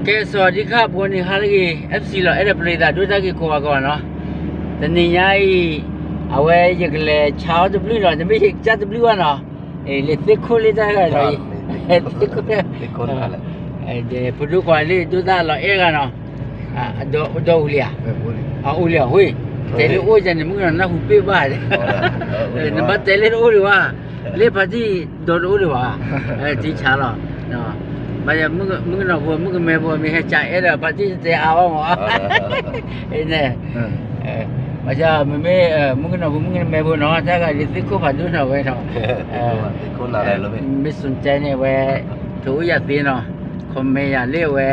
ကဲ สวัสดีครับ ဖိန့ၣ် ဟါလၢအဂ့ၤ FC လီၤ အဲၣ်ဒိးပရ့သးဒိၣ်တၢ်ဂ့ၤကိးဂၤကီးနီၤ, တနံၤညါအံၤ အဝဲယကလဲၤဆါအီၣ်တဘျုးနီၤ, တမ့ၢ်ကစၢ်တဘျုးဘၣ်နီၤ, လၢသ့ၣ်ခိၣ်လၢတၢ်ဂၤဒီး သ့ၣ်ခိၣ် ဖိဒိၣ်ခွါလၢဒိၣ်တၢ်လီၤအဲၣ်ဂၤနီၤ, ဒီးအိၣ်လံဧါ, အိၣ်လံဧါ, တဲလၢအိၣ်ယၤန့ၣ် မုၣ်ကနီၤနၢ်ဟူပ့ၢ်ဘၣ်, နဘၣ်တဲလၢတအိၣ်လံဘၣ်, လၢဖါတံၢ်ဒီးတအိၣ်လံဘၣ်, ထံဆါလီၤ, ဘၣ်ယၤ မုၣ်ကနီၤဖိ မုၣ်ကမဲဖိ မ့ၢ်ဟဲကၢ်အဲၣ်ဒီးဖါတံၢ်တဲအါဘၣ်မး, န့ၣ် ဘၣ်ဆၣ်မ့မ့ၢ် မုၣ်ကနီၤဖိ မုၣ်ကမဲဖိနီၤ တၢ်ဂၤဒ်သ့ၣ်ခိၣ်ဖးဒိၣ်နီၤဝဲနီၤ, မ့ၢ်စူၢ်တဲန့ၣ်ဝဲ ထိၣ်အိၣ်ယၤသ့နီၤ, comment ယၤလၢအဝဲ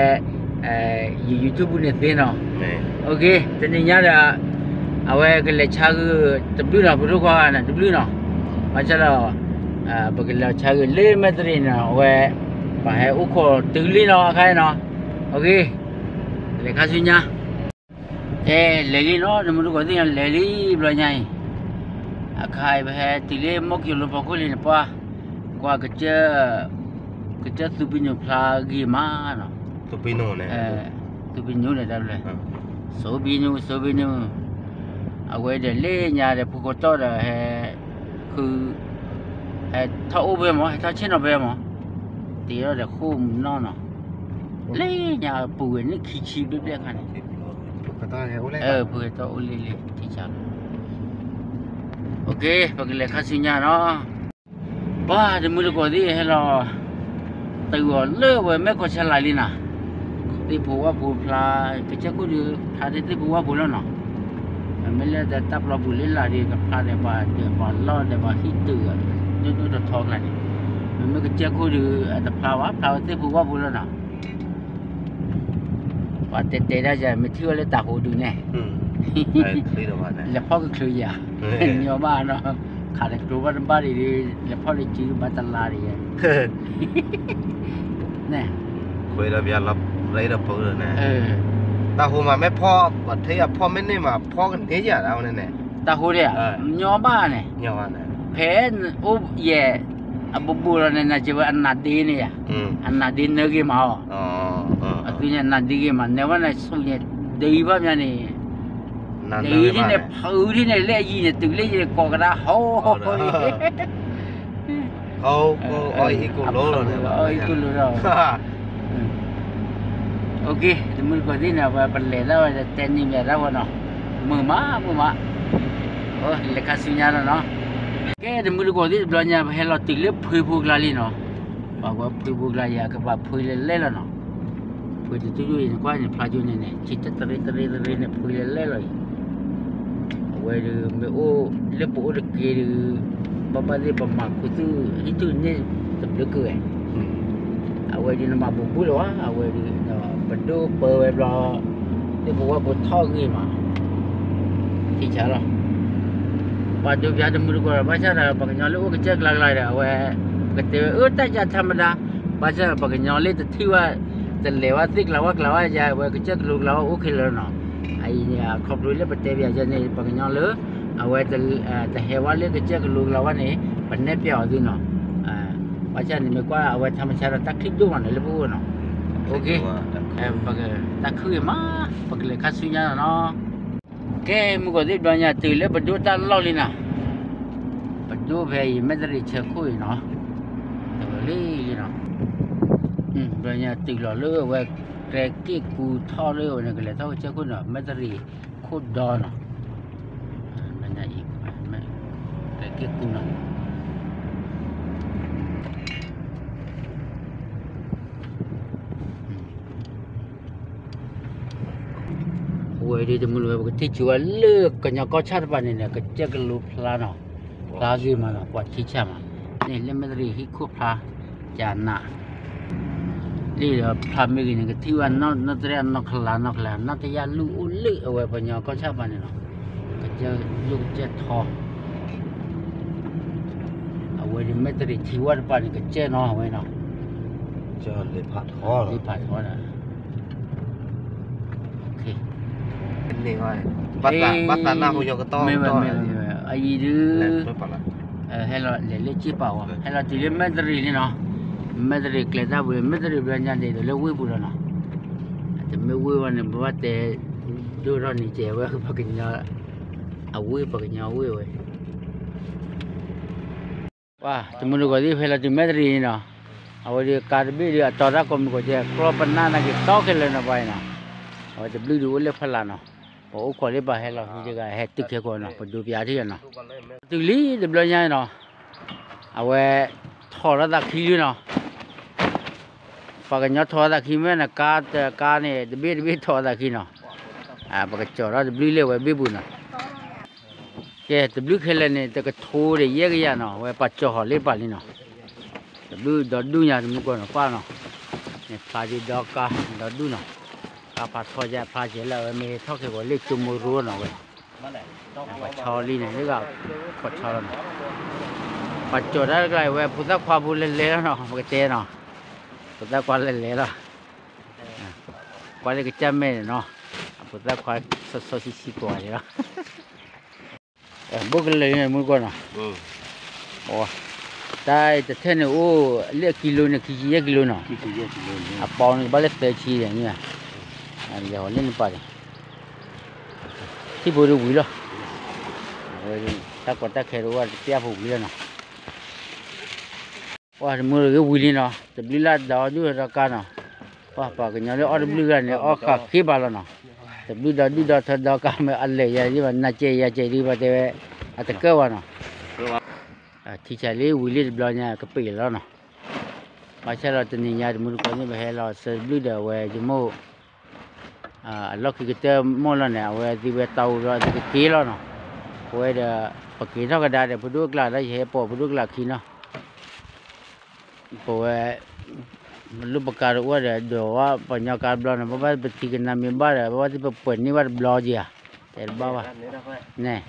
ယ YouTube န့ၣ်သ့နီၤ, တနံၤညါဒီး အဝဲကလဲၤဆါဂုာ်တဘျုးနီၤ, ဖိဒိၣ်ခွါဂၤန့ၣ်တဘျုးနီၤ, ဘၣ်ဆၣ်ဒီး ပကလဲၤဆါဂုာ်လၢမဲၣ်တရံးနီၤ, အဝဲ ပှၤဟဲအိၣ်ခိးတုၤလံနီၤ အခါအံၤနီၤ, လဲၤခါဆူညါ ကဲ လဲၤလံနီၤ တမုၢ်တကိးသ့ၣ်ညါ လဲၤလံဘျီညါအံၤ, အခါအံၤ ပဟဲတုၤလၢမိၢ်ကၠိၤလိဖီခိၣ်လံန့ၣ် ပှၤ ကွၢ် ကစၢၢ်သူပံနုာ်ဖျါဂ့ၤမးနီၤ, သူပံနုာ်န့ၣ် သူပံနုာ် သူပံနုာ် အဝဲဒီးလၢညါဒီး ဖုကတီၢ်ဒီး ဟဲ ဃု ဟဲထီၣ်အိၣ်ဖဲမး ဟဲထီၣ်ဆ့ၣ်နီၤဖဲမး, တ့ထီၣ်ဒီးဃိၣ်မုၢ်နီၢ်နီၤ, လၢညါပူၤဝဲန့ၣ်ခံဆံဘျဲၣ်ဘျဲၣ်ခါန့ၣ်, ဖုကတီၢ်အိၣ်လံလံ ထံဆါလီၤ, ပကလဲၤခါဆူညါနီၤ, ပှၤတမုၢ်တကိးသ့ၣ်ဟဲလီၤ တုၤအီၤလၢဝဲမဲၢ်ကီၢ်ဆါလၢ်လံနီၤ, သ့ၣ်ဖိဝၣ်ဖိဖျါ ကစၢၢ်ခိၣ်ဒုး ဖျါဒ်သ့ၣ်ဖိဝၣ်ဖိလီၤနီၤ, မ့မ့ၢ်လၢတၢ်ပျီပူၤလၢလၢ်ဒီး ကဖျါဒီးပှၤဒၢးပှၤလီၢ်ဒီးပှၤဟံၣ်တုၤ ဒိၣ်ဒိၣ်ထီထီခါန့ၣ်, မ့မ့ၢ်ကစၢၢ်ခိၣ်ဒုး အတဖျါဘၣ် ဖျါဝဲသ့ၣ်ဖိဝၣ်ဖိလီၤနီၤ ပှၤတဲတဲဒၣ်ယၤ မ့ၢ်ထံၣ်ဝဲလၢတၤဟိဒုးန့ၣ်, လဲၤဖီၣ်ကချုးယၤ, ညီဘၣ်နီၤ, ခးတကျိၤဘၣ်တဘၣ်ဒံးဒုး လဲၤဖီၣ်လၢစုဘၣ်တလါဒံးယဲ, န့ၣ်, ခွဲးဒီးပျၢၤလီၤရ့ဒီးပၢၤန့ၣ်, တၤဟိမးမ့ၢ်ဖီၣ် ပှၤထဲယၤဖီၣ်မ့ၢ်န့ၢ်မး ဖီၣ်ကန့ၢ်ယၤဒၣ်ဝဲန့ၣ်, တၤဟိဒံး, ညီဘၣ်န့ၣ်, ဖဲအိၣ်ယဲၢ် အဘူးဘူးလီၤန့ၣ် နစၢၤဝဲအနးဒ့န့ၣ်ယၤ, အနးဒ့နၢဂ့ၤမးအီၤ, အသုန့ၣ်နးဒ့ဂ့ၤမး နဲဝဲန့ၣ်ဆူၣ်န့ၣ် ဒ်ဘၣ်မးန့ၣ်, ဒ်ဒ်န့ၣ် ဖုဒ်န့ၣ် လၢအယံၤန့ၣ် တုၤလၢယကိးကဒါဟီ, အီၣ်အံၤကိၣ်လိဒီး, တမုၢ်တကိးသ့ၣ်န့ၣ် အဝဲပလဲၤဒၣ်ဝဲ တဲန့ၢ်မးဒၣ်ဝဲနီၤ, မုာ်မး မုာ်မး, လဲၤခါဆူညါလီၤနီၤ, ကဲ တမုၢ်တကိးသ့ၣ်တဘျီညါ ပဟဲလီၤတုၤလၢဖှ့ဖိကျါလံနီၤ, ပှၤကွၢ်ဖှ့ဖိကျါယၤ ကဘၣ်ဖှ့လဲၤလဲၣ်လီၤနီၤ, ဖှ့တထူၣ်ထူၣ်အံၤ နကွၢ်န့ၣ် ဖျါကၠိန့ၣ်န့ၣ် ဆံတတရ့တရ့တရ့န့ၣ် ဖှ့လဲၤလဲၣ်လီၤအံၤ, အဝဲဒုး မ့ၢ်အိၣ်လၢပအိၣ်တက့ၢ်ဒုး ဘၣ်ဘၣ်သ့ၣ်ပမၤခူသူၣ်ဟံၣ်ထူၣ်န့ၢ်တဘျုးကဲ, အဝဲဒုးနမၤဘူးဘူးလၢၤဝဲ အဝဲဒုး ပဒိၣ်ပၢဝဲဘျီ သ့ၣ်ဖိဝၣ်ဖိထီၣ်ဂ့ၤမး, ထံဆါလီၤ, ပှၤဒိးပျၢၤတမုၢ်တကိးဒီး ဘၣ်ဆၣ်ဒီး ပှၤကညီလၢအိၣ်ကစၢၢ်ကျါကျါဒီး အဝဲ ပကတဲဝဲ အၢ တၢ်ယါထါမဒါ, ဘၣ်ဆၣ်ဒီး ပှၤကညီလၢတထံၣ်ဝဲ တလဲၤဝဲသ့ၣ်ကျါဝၣ်ကျါဝၣ်ယါ အဝဲကစၢၢ်ကလိကျါဝၣ်အိၣ်ခဲလၢာ်နီၤ, အအံၤန့ၣ် အခီဖျိလၢပတဲပျၢၤယဲန့ၣ် ပှၤကညီလၢ အဝဲ တဟဲဝဲလၢကစၢၢ်ကလိကျါဝၣ်န့ၣ် ပနဲၣ်ပျၢၤအီၤသုနီၤ, ဘၣ်ဆၣ်န့ၣ်မ့ၢ်ကွၢ်အဝဲထါမဆါဒီးတၢ်ချံဒိၣ်မးန့ၣ်လၢပအိၣ်နီၤ, တၢ်ခုၣ်ဂ့ၤမး ပကလဲၤခါဆူညါနီၤ, ကဲ မုၢ်ကီၢ်သ့ၣ်ဘျီညါတုၤလၢပဒိၣ်တၢ်လီၢ်လံနီၤ, ပဒိၣ်ဖဲအံၤ မဲၣ်တရံးဆၢခိၣ်အံၤနီၤ, တဝဲလံလံနီၤ, ဘျီညါတုၤလီၤလၢအဝဲ ကျဲက့ၣ်ကူထီၣ်လၢအဝဲန့ၣ် ကလဲၤထီၣ်ကစၢၢ်ခိၣ်နီၤ မဲၣ်တရံးခိၣ်ဒီနီၤ, ဘျီညါအံၤ ကျဲက့ၣ်ကူနီၤ အဝဲဒ်တမုၢ်လၢ်ဝဲ ပကထံၣ်ဆူၣ်ဝဲလၢကညီကီၢ်ဆၣ်တဖၣ်န့ၣ်န့ၣ် ကစၢၢ်ကလိဖျါနီၤ, ဖျါဂ့ၤမးနီၤ ပှၤထံဆၣ်မး, န့ၣ်လၢမဲၣ်တရံးဟံၣ်ခိၣ်ဖျါ, ကနး, လံဒီးဖျါမ့ၢ်ဂ့ၤန့ၣ် ကထံၣ်ဝဲနီၢ်တရံးနီၢ်ခလါနီၢ်ခလါ နီၢ်တယၢ်လူၢ်အိၣ်လၢအဝဲပှၤကညီကီၢ်ဆၣ်တဖၣ်န့ၣ်နီၤ, ကစၢၢ်လူၢ်ကစၢၢ်ထီ အဝဲဒ်မဲၣ်တရံးထံဝၣ်တဖၣ်န့ၣ် ကစၢၢ်နီၤအဝဲနီၤ, လ့ဖးထီ, လ့ဖးထီဒီး, ဘၣ်သးနၢ်ဟူညီကတီၢ်, အအံၤဒုး, ဟဲလီၤလဲၤလၢက့ၢ်ပာ်ဝဲ ဟဲလီၤတုၤလၢမဲၣ်တရံးန့ၣ်နီၤ, မဲၣ်တရံးကျဲတၢ်ပူၤ မဲၣ်တရံးဘျီညါဒ်သိးလၢဝ့ၢ်ပူၤလီၤနီၤ, မ့ၢ်ဝ့ၢ်ဝဲန့ၣ် ပဘၣ်တဲဒိၣ်ထီၣ်န့ၣ် ကဲဝဲပှၤကညီ အဝ့ၢ် ပှၤကညီဝ့ၢ်ဝဲ ပှၤတမုၢ်တကိးသ့ၣ် ဖဲလီၤတုၤမဲၣ်တရံးန့ၣ်နီၤ, အဝဲဒီးကါတဘ့ၣ်ဒီး အတီၤတၢ်ကိးမုၢ်ကိးကဲ ကြီပနၢ်နာ်က့ၤတီခဲလၢာ်နီၤ ပှၤအံၤနီၤ, အဝဲတဘျုးဒုးအိၣ်လၢဖီလာ်နီၤ, ပအိၣ်ခိးလၢပှၤဟဲလီၤဟံးတဂၤ ဟဲတုၤခဲကိးနီၤ ပဒိးပျးထံၣ်နီၤ, တုၤလံတဘျီညါနီၤ, အဝဲ ထီၣ်ထီၣ်သးခံလံနီၤ ပှၤကညီထီၣ်သးခံမ့ၢ်နကါတကါန့ၣ် တဘ့ၣ်တဘ့ၣ်ထီၣ်သးခံနီၤ, ပကကၠီၤထီၣ်တဘျုးလၢဝဲဘ့ၣ်ပူၤနီၤ, ကဲတဘျုးခဲလၢာ်န့ၣ် တကထိဒီးယဲၢ်ကယၤနီၤ ဝဲပှၤကၠီၤဟီၣ်လၢပှၤလံနီၤ, တဘျုးဒီဒူၣ်ညါတမုၢ်ကိးနီၤ ပၢ်နီၤ, န့ၣ်ဖျါဒ်ဒီကါ ဒီဒူၣ်နီၤ, ကါဖးထီယါဖျါကဲလၢအဝဲမ့ၢ်ထီၣ်ခဲကိးလၢကၠိမိရိနီၤဝဲ ပှၤဆီလံန့ၣ် လၢကပှၤဆီလီၤနီၤ, ပှၤကၠီၤတၢ်တကျါအံၤဝဲ ဖိသၣ်ခွါဖိလဲၤလဲၤလီၤနီၤ ပကတဲနီၤ, ဖိသၣ်ခွါလဲၤလဲၤလီၤ, ကွၢ်လၢကစၢ်မဲာ်န့ၣ်နီၤ, အဖိသၣ်ခွါစီစီဆှံဆှံကိးဂၤန့ၣ်လီၤ, ဘိၣ်ကလၢာ်န့ၣ်မုၢ်ကီၢ်နီၤ, တၢ်တထၢၣ်န့ၣ်အိၣ်လၢအကံလိန့ၣ် ခံဆံယဲၢ်ကံလိနီၤ, အပီန့ၣ်ကဘၣ်လၢသၢဆံဒီးန့ၣ်, လဲၤဟီၣ်လၢနပၤန့ၣ် ထံဖိတဝံၤလီၤ, တၢ်ကီတၢ်ခဲတအိၣ်တပျၢ်ဖိဝံၤလီၤနီၤ, ပှၤတမုၢ်တဂ့ၤဝံၤလံနီၤ တဘျုးလၢဒီဒူၣ်ဒီကါနီၤ, ပှၤပှၤကညီလၢအီၣ်တဘျုးဂၤန့ၣ် အီၣ်ဃာ်ဃ့ဘၣ်လီၤနီၤ, တဘျုးဒီဒူၣ်ဒီထၢဒီကါမ့ၢ်အလဲၤယၤဒ်ဘၣ် နၤကဲယၤကဲဒ်ဘၣ်တဲဝဲ, အတကၢၢ်ဘၣ်နီၤ, ထံဆးလၢဝံၤလံတဘျီညါကပ့ၤလီၤနီၤ, ဘၣ်ဆၣ်ဒီးတနံၤညါတမုၢ်တကိးန့ၣ် ပဟဲလီၤဆၢတဘျုးဒီးအဝဲယမိၢ် အလီၢ်ခံကတၢၢ်မိၢ်လီၤန့ၣ် အဝဲသ့ဝဲတၢ်အိၣ်ဒီးသ့ကက့ၤလီၤနီၤ, ပဝဲဒီး ပက့ၤထီၣ်ကဒါဒီး ဖိဒိၣ်အကျါဒီး ယဟဲပိာ်ဖိဒိၣ်အကျါခံနီၤ, ပဝဲ လိၣ်ပကါတအိၣ်ဒီး ဒိးဝဲပှၤကညီကါတဘျီန့ၣ် ပဘၣ်ပထံကနါမ့ၢ်ဘၣ်ဒီး ပဘၣ်သ့ၣ်ပပှဲၤန့ၢ်ဘၣ်တဘျီက့ၤဧါ, တဲတဘၣ်ဘၣ်, န့ၣ်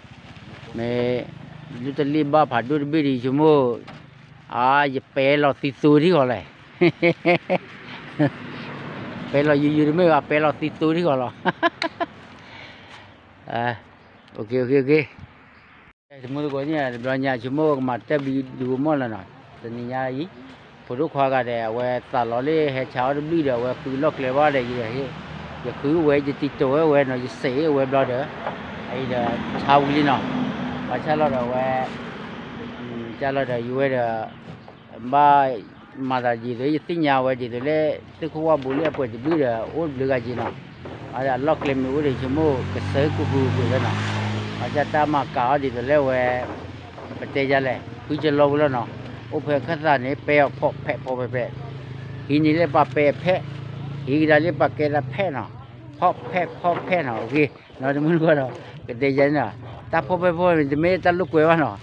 မ့ၢ် ဒုတလ့ၢ်ဘၣ်ဖးဒိၣ်တဘ့ၣ်ဒီး ယဆိကမိၣ် အါ ယပဲလီၤသံသိထံဃီလဲၣ်, ပဲလီၤယိယိတမ့ၢ်ဘၣ် ပဲလီၤသံသိထံဃီလီၤ, တမုၢ်တကိးန့ၣ် တဘျီညါဆိကမိၣ်ကမၤတၢ်ဘံဒုးကမီၣ်လီၤနီၤ, တနံၤညါအံၤ ဖိဒိၣ်ခွါဂၤဒီး အဝဲသးလီၤလၢဟဲဆါအီၣ်တဘျုးဒီး အဝဲဃုလီၢ်ကျဲဘၣ်ဒီး ယဃုဝဲ ယတံၤတိာ်ဝဲဝဲနီၤ ယစဲးအီၣ်ဝဲဘျီဒီး အအံၤဒီး ဆါဝံၤလံနီၤ, ဘၣ်ဆၣ်လီၤဒီးအဝဲ ကၢ်လီၤဒီးယဝဲဒီး ဘၣ်မၤသးဒ်သိး ယသ့ၣ်ညါဝဲဒ်သိးလၢ သုးခိၣ်ဝၣ်ဘိလၢအပှဲၤတဘျုးဒီး အိၣ်တဘျုးဂၤက့ၤနီၤ, အလီၢ်ကျဲမ့ၢ်အိၣ်ဒီး ဆိကမိၣ်ကဆၢကိၢ်ပူၤပူၤလီၤနီၤ, ဘၣ်ဆၣ်တၢ်မၤကၤအီၤဒ်သိးလၢဝဲ ပတဲယၤလဲၣ် ဖုကလီဝဲလီၤနီၤ, အိၣ်ဖဲခၢၣ်သးန့ၣ် ပဲအီၤဖီၣ်ဖဲးဖီၣ်ဖဲးဖဲး, ဟံးန့ၢ်လၢပှၤပဲအဖဲး, ဟံးကဒါလၢပှၤကဲတၢ်ဖဲးနီၤ, ဖီၣ်ဖဲးဖီၣ်ဖဲးနီၤ, တမုၢ်တကိးဒီး ကတဲယၤန့ၣ်နီၤ, တၢ်ဖီၣ်ဖဲးဖီၣ်ဖဲးန့ၣ် တမ့ၢ်တၢ်လိာ်ကွဲဘၣ်နီၤ,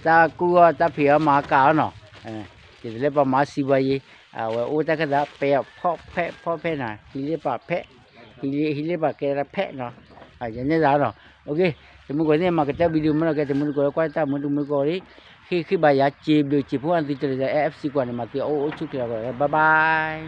တၢ်ကူၣ်အီၣ်တၢ်ဖံးအီၣ်မၤကၤအီၤနီၤ, ဒ်သိးလၢပှၤမၤစံးပှၤယံၤ, အဝဲအိၣ်တၢ်ခၢၣ်သး ပဲအီၤဖီၣ်ဖဲးဖီၣ်ဖဲးနီၤ, ဟံးလၢပှၤဖဲး, ဟံးလၢပှၤကဲတၢ်ဖဲးနီၤ, ယန့ၢ်သးနီၤ, တမုၢ်တကိးန့ၣ် မၤကတၢၢ်ဘံဒုးမ့ၢ်နီၤ ကဲတမုၢ်တကိး ကွၢ်တၢ်မုၢ်တမုၢ်တကိးလံ, ဃ့ဃ့ဘါယၤ စံးဘျုးစံးဖှိၣ်အသုတလဲၤဒီး အဲၣ်အက်ဖ်စံးကွၢ်န့ၣ် မၤသံအအိၣ်အိၣ်ဆူၣ်ချ့လီၤ, bye bye.